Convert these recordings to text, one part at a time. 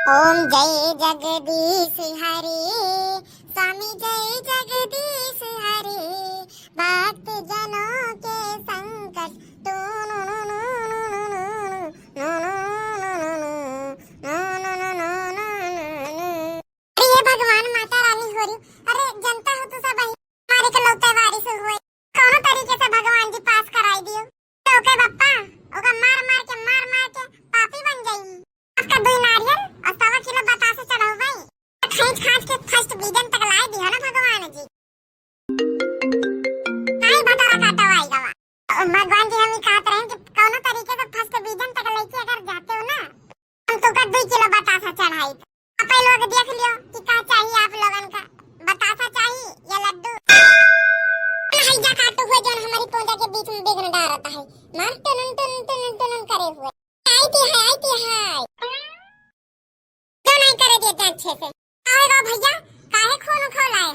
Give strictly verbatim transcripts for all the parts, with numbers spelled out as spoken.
ओम जय जगदीश हरे, स्वामी जय जगदीश हरे, भक्त जनों के संकट टू नु नु नु नु नु नु नु नु नु नु नु नु नु नु नु नु नु। अरे ये भगवान माता रानी हो रही, अरे जनता हो तो सब हमारे के लौटे बारिश हुए, कौनो तरीके से भगवान जी पास कराई दियो। तो ओके बप्पा, ओका मार मार के, मार मार के पापी बन जाई। उसका दुई नारियल और सवा किलो बतासा चढ़ाऊ भाई। खींच खांच के फर्स्ट डिवीजन तक लाई दिया ना भगवान जी। आई भतारा काटो आई गवा। भगवान जी हम ही कहत रहे कि कौनो तरीके से फर्स्ट डिवीजन तक लेके अगर जाते हो ना, हम तो का दुई किलो बतासा चढ़ाई। आप लोग देख लियो कि का चाहिए आप लोगन का, बतासा चाहिए या लड्डू। हैजा काटू हुए जौन हमारी पूजा के बीच में विघ्न डालता है, मार टुनुन टुनुन टुनुन टुनुन करे हुए। आई ती है, आई ती है। क्यों नहीं करे देते अच्छे से? आए रो भैया, काहे खून खौलाए हो?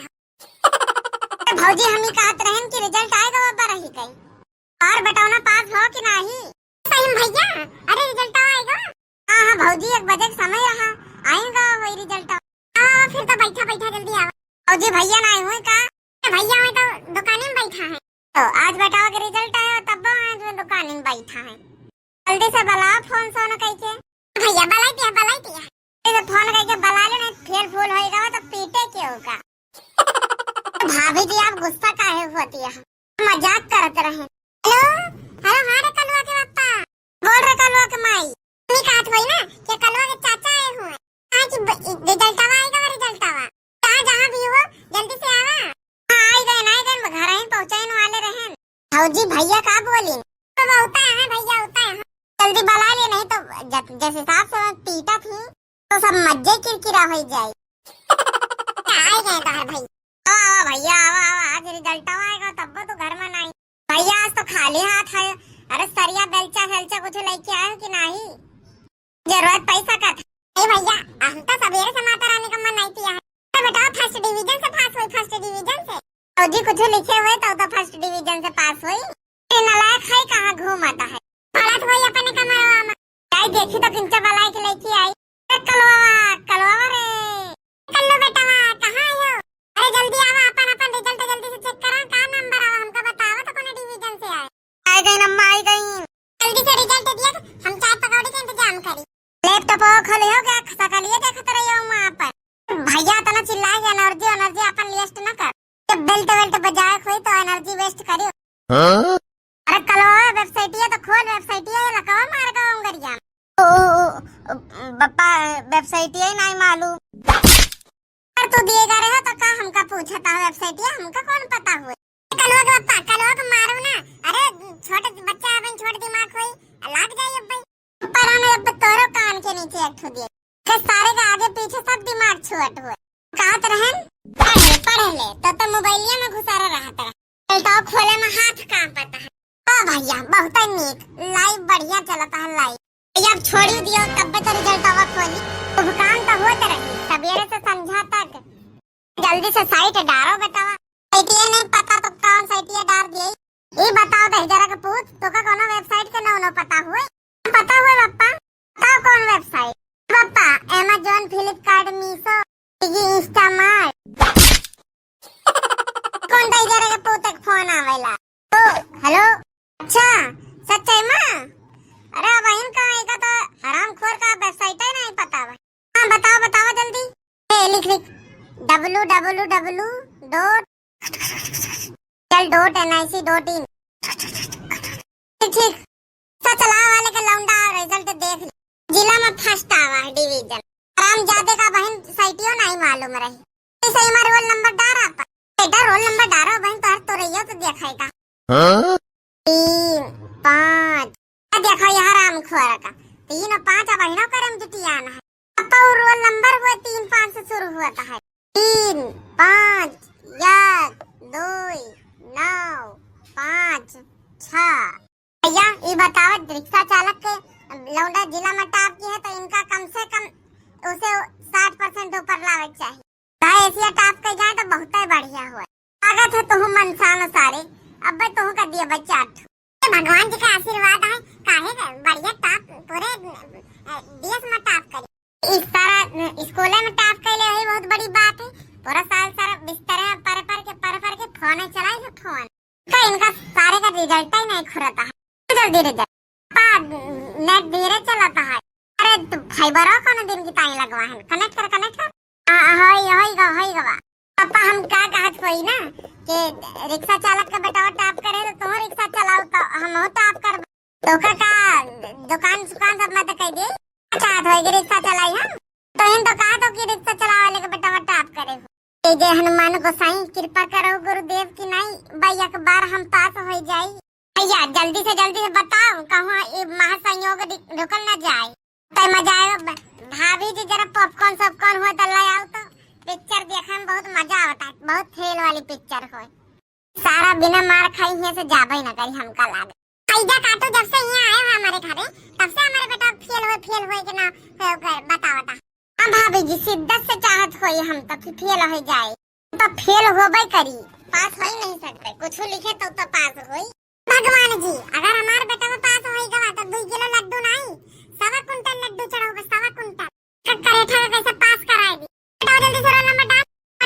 भौजी हम ही कहत रहन कि रिजल्ट आएगा वो पर ही गई। और बेटौना पास हो कि नाही? सही में भैया, अरे रिजल्ट आएगा। हाँ, हाँ भौजी, एक बजे के समय रहा, आएगा वही रिजल्ट। हाँ, फिर तो बैठा, बैठा, जल्दी आवा। भौजी भैया ना आए हुए का? तो भैया हुए तो दुकान में बैठा है। तो आज बेटवा के रिजल्ट आया, तब आज वो दुकान में बैठा है। जल्दी से बुलाओ फोन सोन कइके। भैया बुलाई दिया, बुलाई दिया। जल्दी से फोन कइके बुला लो, नहीं फेल फूल होएगा वो तो पीटे के होगा। भाभी जी आप गुस्सा काहे होती है? मजाक करत रहे। हेलो, हेलो, हाँ रे कलुआ के पापा। बोल रे कलुआ के माई। मम्मी कहत होई ना कि कलुआ के चाचा आए हुए। आज ब-, रिजल्टवा आएगा, रिजल्टवा। कहाँ जहाँ भी हो, जल्दी से आवा। हाँ, आई गए, आई गए, घर ही पहुँचाइन वाले रहन। भौजी भैया का बोली? तो वो होता है भैया, होता है। जल्दी बुला ले, नहीं तो जब, जिस हिसाब से वो पीटा थी, तो सब मज्जे किरकिरा हो जाए। आई गए तोहर भैया। आवा, आवा भैया, आवा, आवा, आज रिजल्ट आएगा तब तो घर में नहीं। भैया आज तो खाली हाथ है। अरे सरिया बेलचा सेलचा कुछ लेके आए हो कि नहीं? जरूरत पैसा का था। ए भैया, हम तो सवेरे से माता रानी का मनाई किया है। तो बेटा फर्स्ट डिवीजन से पास हुई, फर्स्ट डिवीजन से। भौजी कुछ लिखे हुए तो, तो फर्स्ट डिवीजन से पास हुई। ये नालायक है कहाँ घूमता है? पढ़त हुई अपने कमरवा में। जाई देखी तो किंचा बलाई के लेके आई। ए कलवावा, कलवावा रे। कल्लू बेटवा, कहाँ आयो? अरे जल्दी आवा, अपन, अपन रिजल्ट जल्दी से चेक करा। का नंबर आवा हमका बतावा तो कौन डिवीजन से आए। आई गई अम्मा, आई गई। जल्दी से रिजल्ट दिया, हम चाय पकौड़ी का इंतजाम करी। लैपटॉप खोले हो क्या? सकलिए देखत रही हो वहाँ पर। भैया इतना चिल्लाए कि एनर्जी, एनर्जी अपन लिस्ट ना कर। जब बेल्ट वेल्ट बजाए कोई तो एनर्जी वेस्ट करियो। हाँ? अरे कलवा वेबसाइटिया तो खोल, वेबसाइटिया ये लकवा मार का उंगरिया। ओ, ओ, ओ, बप्पा, वेबसाइटिया ही नहीं मालूम। अरे तू दिए गा रहे हो तो का हमका पूछता है वेबसाइटिया, हमका कौन पता हुए? कलवा के बप्पा, कलवा के मारू ना। अरे छोटे बच्चा है, छोट दिमाग होई, लाग जाई अब भाई। पर हमें अब तोरो कान के नीचे एक ठो दिए। के सारे के आगे पीछे सब दिमाग छोट हुए। कहत रहन, पढ़ ले, पढ़ ले, तो, तो मोबाइलिया में घुसारा रहत रहा। रिजल्टवा खोले में हाथ कांपत है। ओ भैया, बहुत नीक, लाइव बढ़िया चलत है, लाइव। भैया, अब छोड़ी दियो, तब तो रिजल्टवा खोली। शुभ काम तो होत रही, सवेरे से संझा तक। जल्दी से साइट डारो बेटवा। साइटिया नहीं पता तो कौन साइटिया डार दिए? ई बताओ दहिजरा के पूत, तोका कोनो वेबसाइट के नाम न पता हुए? पता हुए बप्पा? बताओ कौन वेबसाइट? बप्पा, Amazon, Flipkart, Meesho, Swiggy, Instamart। कौन दहिजरा के पूत के फोन आवेला? ओ, हेलो। अच्छा, सच्चाई में? अरे बहन का, एका तो हरामखोर का वेबसाइट ही नहीं पता बा। हाँ, बताओ, बताओ जल्दी। ए, लिख, लिख, W W W dot dot N I C dot in। ठीक, ठीक। तो चलावे वाले के लौंडा और रिजल्ट देख ली। जिला में फर्स्ट आवा है डिवीजन। हरामजादे का बहन साइटियो नहीं मालूम रही। इसे हमारा रोल नंबर डारा पर। बेटा रोल नंबर डारो बहन, तोहर तो रहियो तो देखाएगा। हाँ? तीन, पाँच। आ देखो यहाँ राम खोरा का। तीन और पाँच अब इन्हों करम जुटियाना है। अब वो रोल नंबर हुआ तीन पाँच से शुरू हुआ था है। तीन, पाँच, एक, दो, नौ, पाँच, छः। भैया, ये बताओ, रिक्शा चालक के लौंडा जिला में टॉप की है, तो इनका कम से कम उसे साठ परसेंट ऊपर लावे के चाहिए। भाई, ऐसी टॉप के जाए तो बहुत ही बढ़िया हुआ। लागत है तुहू मनसान सारे, अब तुहू का दिए बच्चा। ये भगवान जी का आशीर्वाद है, काहे के बढ़िया टॉप पूरे, अ, देश में टॉप करे। इस सारा स्कूले में टॉप कैले, वही बहुत बड़ी बात है। पूरा साल सारा बिस्तरे में पर पर के, पर पर के फोन चलाई है, फोन। का इनका सारे का रिजल्ट ही नहीं खुलता है। जल्दी रिजल्ट। पा, नेट धीरे चलता है। अरे तू फाइबर और कौन दिन की ताई लगवा है? कनेक्ट कर, कनेक्ट कर। आ, होई, होई गा, होई गा। पापा हम का कहत होई ना कि रिक्शा चालक का बेटा टॉप करे तो तू रिक्शा चलाओ तो हम हो टॉप कर। तो का, का दुकान सुकान सब मत कह दे। अच्छा, तो एक रिक्शा चलाई हम। तो इन तो कहा तो कि रिक्शा चलावे वाले के बेटा टॉप करे। ए जय हनुमान गोसाई, कृपा करो गुरुदेव की नाई, भाई एक बार हम पास हो जाई। भैया जल्दी से, जल्दी से बताओ, कहूँ ये महासंयोग दि-, रुकल ना जाए। तय मजा आए। ब-, भाभी जी जरा पॉपकॉर्न सॉपकॉर्न हुआ तो ले आओ तो, पिक्चर देखने में बहुत मजा आवता है, बहुत फेल वाली पिक्चर हो। सारा बिना मार खाई हियां से जाबे ना करी हमका लागे। ऐजा काटो जब से हियां आए हो हमारे घरे, तब से हमारे बेटा फेल हो, फेल हो के ना हो कर बताओ ता। हाँ भाभी जी, शिद्दत से चाहत होई हम तो कि फेल हो जाए, तो फेल होबे करी, पास हो ही नहीं सकते, कुछ लिखे तो, तो पास होई। भगवान जी, अगर हमार बेटा में पास होई गवा तो दो किलो लड्डू नहीं, सवा कुंटल लड्डू चढ़ाओगे, सवा कुंटल। करेठा का कैसे पास कराए दी? बेटा जल्दी से रोल नंबर डाल।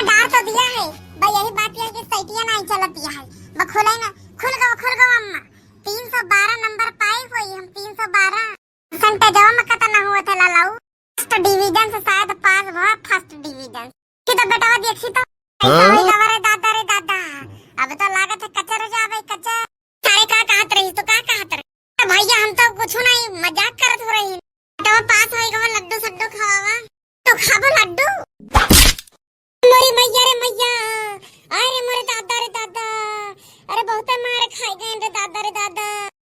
डाल तो दिया है भाई, यही बात है कि सैटिया नहीं चलती है। बा खुले ना, खुल गवा, खुल गवा अम्मा। तीन सौ बारह नंबर पाए हुई हम, तीन सौ बारह। परसेंटेजवा में कतना हुआ था लालाऊ? फर्स्ट डिवीजन से शायद पास हुआ, फर्स्ट डिवीजन। कि तो बेटवा देखी तो कैसा हाँ? होई गवा रे दादा, रे दादा। अब तो लागत है कचर हो जावे, कचर। सारे का कहत रही, तो का कहत रही? तो भैया हम तो कुछ नहीं, मजाक करत हो रही। बेटवा पास होई गवा, लड्डू सड्डू खवावा। तो खाबो लड्डू? मोरी मैया रे मैया, अरे मोरे दादा रे दादा, अरे बहुते मार खाई गए रे दादा रे दादा।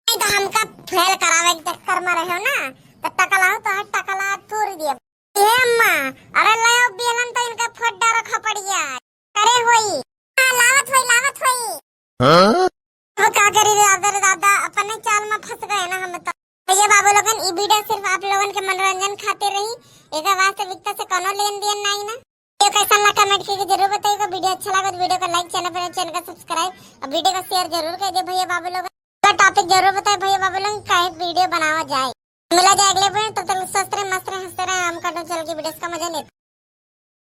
नहीं तो हमका फेल करावे के चक्कर में रहे हो ना, तो टकला हो तो है टकला तोड़ दिए। ए अम्मा, अरे लाओ बेलन तो इनका फोड़ डारो खपड़िया। अरे होई, हाँ, लावत होई, लावत होई। हाँ? अब का करी रे दादा रे दादा, अपने चाल में फंस गए ना हम तो। भैया बाबू लोगन, ई वीडियो सिर्फ आप लोगन के मनोरंजन खातिर रही, एकर वास्तविकता से कोनो लेन देन नहीं ना। वीडियो कैसन लगा कमेंट करके जरूर बताइएगा। वीडियो अच्छा लगा तो वीडियो को लाइक, चैनल पर चैनल का सब्सक्राइब और वीडियो को शेयर जरूर कर दे भैया बाबू लोगन। तो टॉपिक जरूर बताए भैया बाबू लोगन, काहे वीडियो बनावा जाए। मिला जाए अगले वीडियो, तब तक स्वस्थ रहे, मस्त रहे, हंसते रहे। हम कार्टून चैनल की वीडियोस का मजा लेते